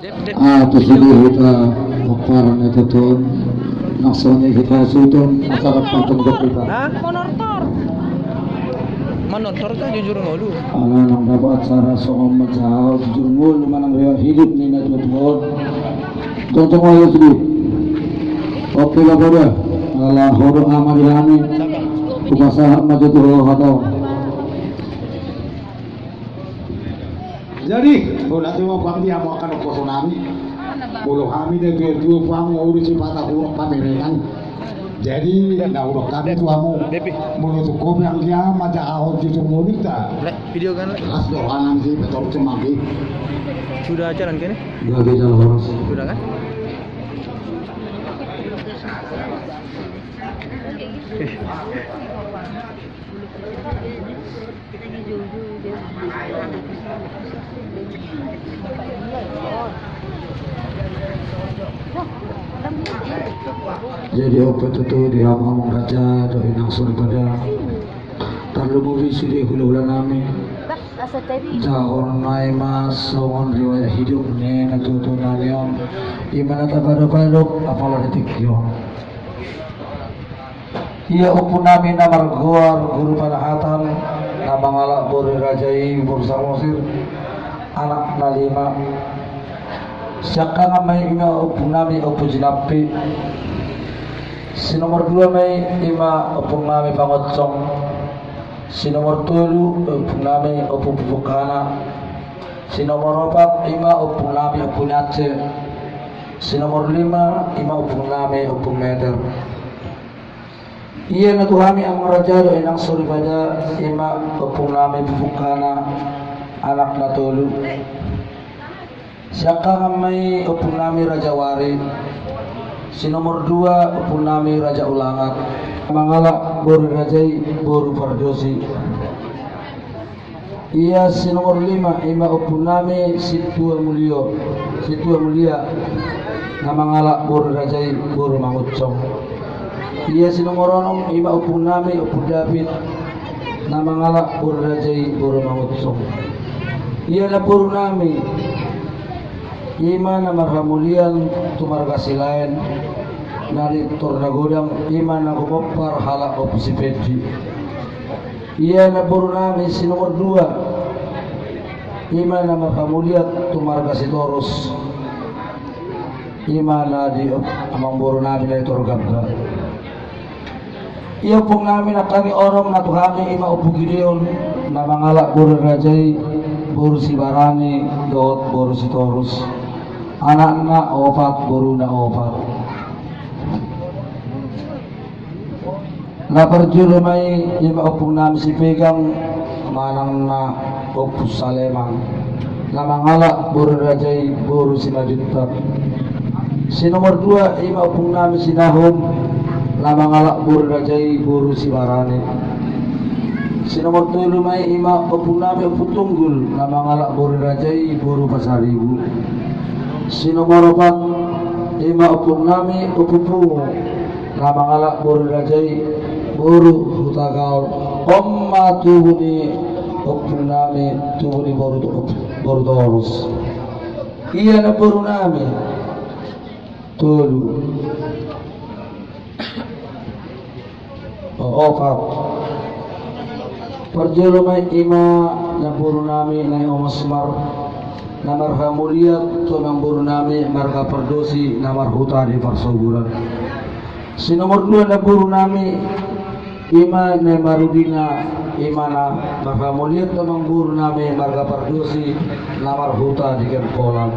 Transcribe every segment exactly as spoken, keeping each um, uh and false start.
Ah, tu sude hita pomparan na tutu on, nang songon i hita suhut on, acara pantun gok hita. Hah? Manortor. Manortor ta jujur ngolu. Ala nang dapot acara songon manjahahon jujur ngolu manang riwayat hidup ni na tutu on. Tongtong ayo sude. Oke, Bapak, dah. Ala hodo ama di hami. Kupasahat ma jo tu ho hata on. Jadi, bola tu mau pang dia mau akan poso nami. Bolo hami dai dua dua pang mau di sipata kurang pamerengan. Jadi, na udah kami tu amu. Bolo tu kopi yang dia maja ahon di tumuni ta. Lek, video kan, Lek? Jelas doa nang si betul cemanggi. Sudah jalan kene? Sudah, beda lah orang. Sudah kan? Jadi, ope tutu di hamu amang raja dohot inang soripada. Tarlumobi sude hulahula nami. Jahon nai ma songon riwayat hidup ni na tutu nami on. Ima na tapadopado apala di tingki on. Ia ompu nami na margoar Guru Panahatan, na mangalap boru ni raja i boru Samosir, anak na lima. Siangkangan ma i ima ompu nami Ompu Jinampi. Si nomor dua ma i ima ompu nami Pangoncong. Si nomor tolu ompu nami Ompu Pupuk Hana. Si nomor opat ima ompu nami Ompu Nyace. Si nomor lima ima ompu nami Ompu Meter. Ia na tu hami amang raja dohot inang soripada ima ompu nami Pupuk Hana, anak na tolu. Siangkangan ma i ompu nami Raja Wari. Si nomor dua ompu nami Raja Ulangat. Mangalap boru ni raja i boru Pardosi. Ia si nomor lima ima ompu nami Situa Mulio, Situa Mulia, na mangalap boru ni raja i boru Manguncong. Ia si nomor onom ima ompu nami Ompu David, na mangalap boru ni raja i boru Manguncong. Ia na boru nami ima na marhamulian tu marga Silaen, na di tor na godang ima na gumompar halak Ompu Sipendi. Ia na boru nami si nomor dua ima na marhamulian tu marga Sitorus, ima na di amang boru nami na di tor gamba. Ia ompu nami nangkaning onom na tu hami ima Ompu Gideon, na mangalap boru ni raja i boru Sibarani dohot boru Sitorus, anakna opat boruna opat. Na parjolo ma i ima ompu nami Sipegang manang na Ompu Saleman, na mangalap boru ni raja i boru Simanjuntak. Si nomor dua ima ompu nami Sinahom, na mangalap boru ni raja i boru Sibarani. Si nomor tolu ma i ima ompu nami Ompu Tunggul, na mangalap boru ni raja i boru Pasaribu. Si nomor opat ima ompu nami Ompu Pungu, na mangalap boru ni raja i boru Hutagaol. On ma tubu ni ompu nami, tubu ni boru, boru Torus. Ia na boru nami tolu. O, opat. Parjolo ma i ima na boru nami na i Om Osmar, na marhamulian tu amang boru nami marga Pardosi na marhuta di Parsoburan. Si nomor dua na boru nami ima na i Marudina, ima na marhamulian tu amang boru nami marga Pardosi na marhuta di Kempolan.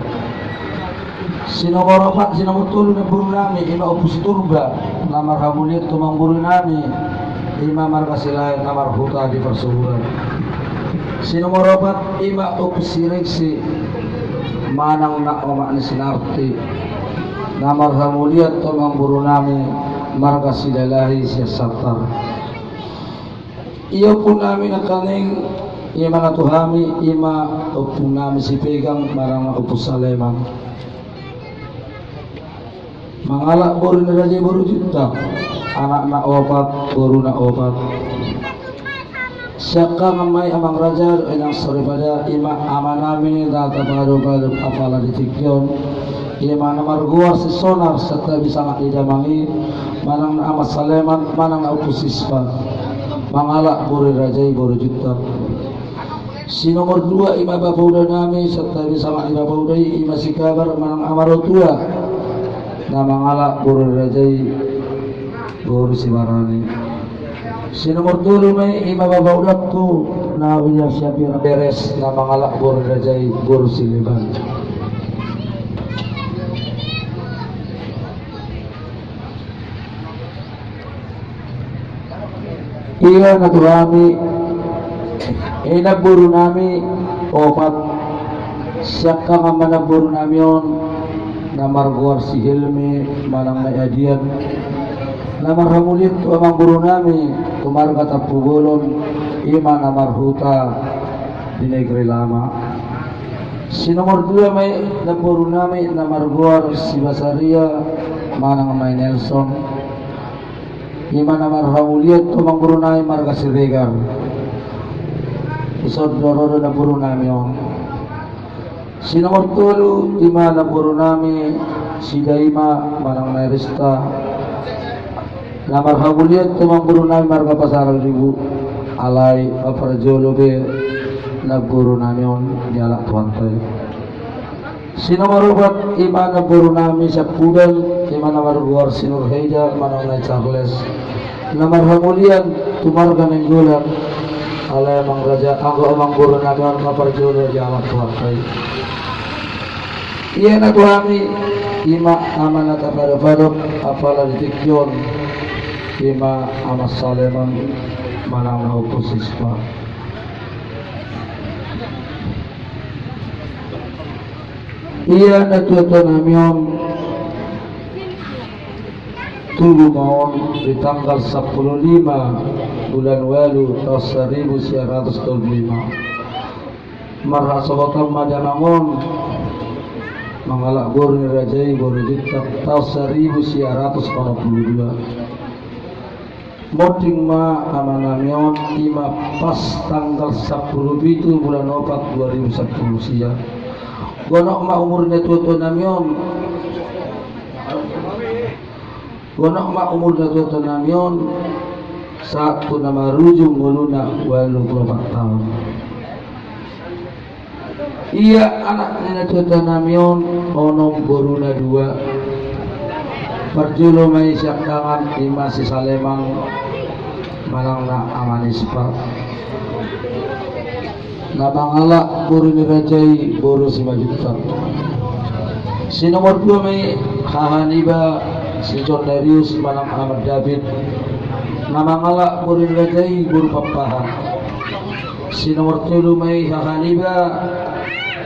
Si nomor opat, si nomor tolu na boru nami ima Ompu Siturba, na marhamulian tu amang boru nami ima marga Silaen na marhuta di Parsoburan. Si nomor opat ima Ompu Sireksi manang na omak ni Sinarti, na marhamulian tu amang boru nami marga Silalahi sian Santar. Ia ompu nami nangkaning ima na tu hami ima ompu nami Sipegang manang na Ompu Saleman. Mangalap boru ni raja i boru Juntak, anakna opat, boruna opat. Siangkangan ma i amang raja dohot inang soripada, i ma amanami na tapadopadop apala di tingki on, i ma na margoar si Sonar, santabi sangap ni damang i, manang na ama Saleman, manang na ompu Sispa, mangalap boru ni raja i boru Juntak. Si nomor dua i ma bapaudanami, santabi sangap ni bapauda i, i ma si Kabar manang ama Rotua, na mangalap boru ni raja i boru Sibarani. Si nomor tolu ma i, i ma bapaudangku na William Siampira Beres, na mangalap boru ni raja i boru Sileban. Ia na tu hami, i namborunami opat, siangkangan ma namborunami on, na margoar si Helmi manang na i Adian, na marhamulian tu amangborunami tu marga Tampubolon, i ma na marhuta di Negeri Lama. Si nomor dua ma i namborunami na margoar si Basaria manang na i Nelson, i ma na marhamulian tu amangborunami marga Siregar. Dison do ro do namborunami on. Si nomor tolu i ma namborunami si Daima manang na i Rista, na marhamulian tu amangborunami marga Pasaribu. Alai ma parjolo be namborunami on dialap Tuhanta i. Si nomor opat i ma namborunami siampudan, i ma na margoar si Nurhaida manang na i Charles, na marhamulian tu marga Nainggolan. Alai amang raja, anggo amangborunami on ma parjolo dialap Tuhanta i. Ia na tu hami, i ma ama na tapadopadop apala di tingki on, i ma ama Saleman manang na ompu Sispa. Ia na tuatua nami on, tubu ma on di tanggal sampulu lima bulan ualu taon saribu sia ratus tolu pulu lima. Marhasohotan ma damang on mangalap boru ni raja i boru Juntak taon saribu sia ratus onom pulu dua. Monding ma amanami on, i ma pas tanggal sampulu pitu bulan opat dua ribu sampulu sia. Gonok ma umur ni tuatua nami on. Gonok ma umur ni tuatua nami on sahat tu na marujung ngoluna ualu pulu opat taon. Ia anak ni na tuatua nami on onom, boruna dua. Parjolo ma i siangkangan, i ma si Saleman manang na ama ni Sispa, na mangalap boru ni raja i boru Simanjuntak. Si nomor dua ma i haha niba si John Darius manang ama David, na mangalap boru ni raja i boru Pampahan. Si nomor tolu ma i haha niba,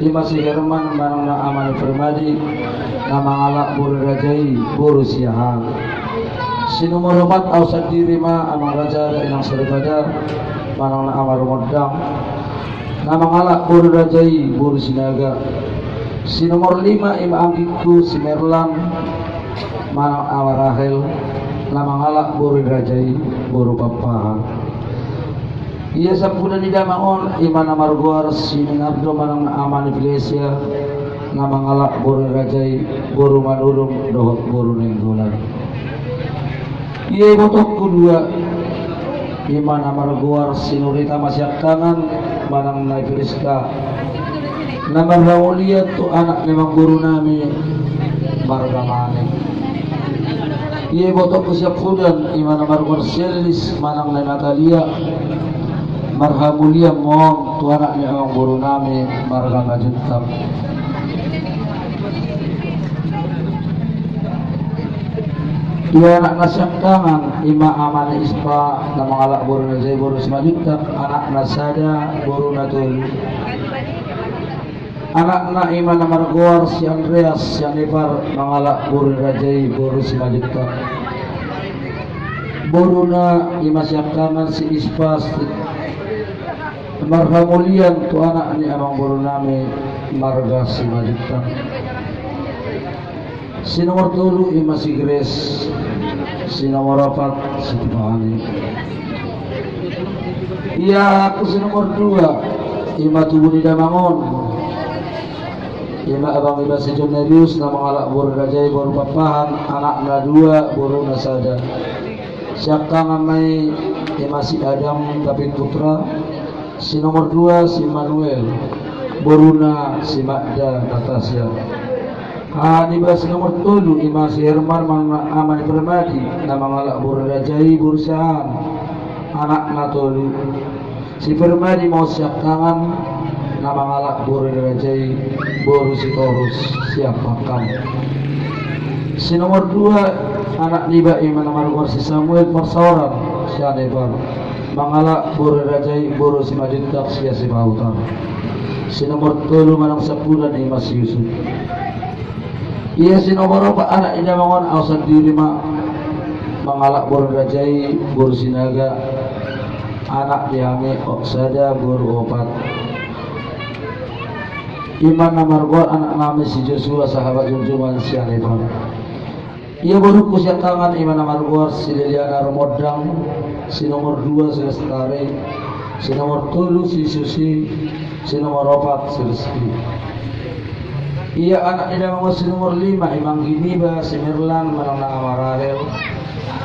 i ma si Herman manang na ama ni Permadi, na mangalap boru ni raja i boru Siahaan. Si nomor opat au sandiri ma amang raja dohot inang soripada, manang na ama Rumondang, na mangalap boru ni raja i boru Sinaga. Si nomor lima i ma anggingku si Merlan manang ama Rahel, na mangalap boru ni raja i boru Pampahan. Ia siampudan ni damang on, i ma na margoar si Minardo manang na ama ni Filesia, na mangalap boru ni raja i boru Manurung dohot boru Nainggolan. Ia ibotongku dua, i ma na margoar si Nurita ma siangkangan manang na i Priska, na marhamulian tu anak ni amangborunami marga Manik. Ia ibotongku siampudan, i ma na margoar si Elis manang na i Natalia, marhamulian ma on tu anak ni amangborunami marga Manjuntak. Ia anak na siangkangan, i ma ama ni Sispa, na mangalap boru ni raja i boru Simanjuntak, anakna sada, boruna tolu. Anakna i ma na margoar si Andreas, si Anipar, mangalap boru ni raja i boru Simanjuntak. Boruna i ma siangkangan si Ispas, marhamulian tu anak ni amangborunami marga Simanjuntak. Si nomor tolu i ma si Grace, si nomor opat si Tupani. Ia angka si nomor dua, ima tubu ni damang on, ima abang iba si John Nebius na mangalap boru ni raja i boru Pakpahan, anakna dua, boruna sada. Siangkangan ma i ima si Adam David Putra, si nomor dua si Manuel, boruna si Magda Natasia. Aha niba si nomor tolu ima si Herman manang ama ni Permadi na mangalap boru ni raja i boru Siahaan, anakna tolu. Si Permadi ma on siangkangan na mangalap boru ni raja i boru Sitorus Siahaan. Si nomor dua anak niba ima na margoar si Samuel Parsaoran Siahaan Ebar, mangalap boru ni raja i boru Simanjuntak Siahaan Sipahutar. Si nomor tolu manang siampudan ima si Yusuf. Ia si nomor opat anak ni damang on, au sandiri ma mangalap boru ni raja i boru Sinaga, anak ni hami sada boru opat. Ima na margoar anak nami si Joshua sahabat Jumjuman Siahaan Ebar. Ia borungku siangkangan ima na margoar si Leliana Romondang, si nomor dua si Lestari, si nomor tolu si Susi, si nomor opat si Rizky. Ia anak ni damang on si nomor lima ima anggi niba si Merlan manang nang ama Rahel,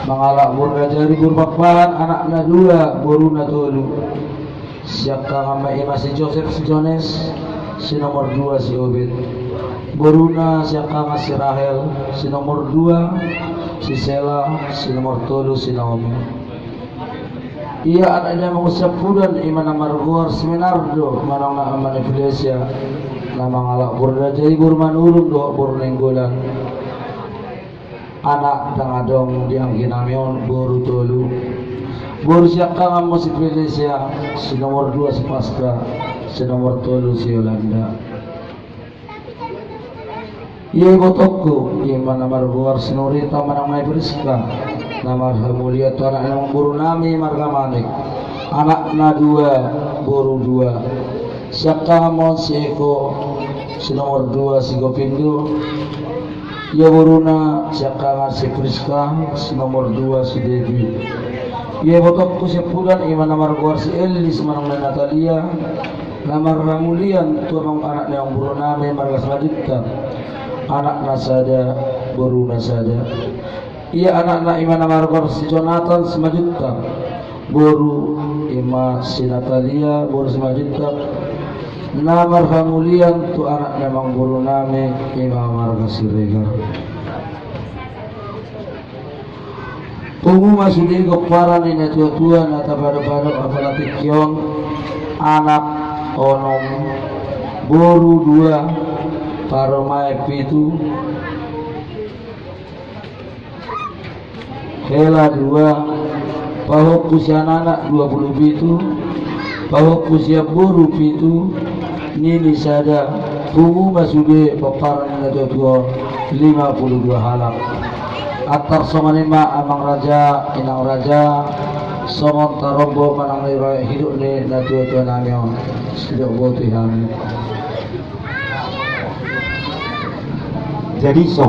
mangalap boru ni raja i boru Pakpahan, anakna dua, boruna tolu. Siangkangan ma ima si Joseph si Jones, si nomor dua si Obed. Boruna siangkangan si Rahel, si nomor dua si Sela, si nomor tolu si Naomi. Ia anak ni damang on siampudan ima na margoar si Menardo manang nang ama ni Felesia, na mangalap boru ni raja i boru Manurung dohot boru Nainggolan. Anak ndang adong di anggi nami on, boru tolu. Boru siangkangan ma on si Felesia, si nomor dua si Paska, si nomor tolu si Yolanda. Ia ibotongku ima na margoar si Norita manang nang Priska, na marhamulian tu anak ni amangboru nami marga Manik, anakna dua, boru dua. Siangkangan ma on si Eko, si nomor dua si Gopindo. Ia boruna siangkangan si Priska, si nomor dua si Devi. Ia ibotongku siampudan ima na margoar si Elis manang nang Natalia, na marhamulian tu amang, anak ni amangboru nami marga Simanjuntak, anakna sada, boruna sada. Ia anakna ima na margoar si Jonatan Simanjuntak, boru ima si Natalia boru Simanjuntak, na marhamulian tu anak ni amangboru nami ima marga Siregar. Pungu ma sude pomparan ni natuatua na tapadopado apala tingki on, anak onom, boru dua, parumaen pitu, hela dua, pahompu sian anak dua pulu pitu, pahompu sian boru pitu, nini sada, pungu ma sude pomparan ni natuatua on, lima pulu dua halak. Antar songon i ma amang raja, inang raja, songon tarombo manang nirayat hidop ni natuatua nami on, sidok botima hami. Jadi songon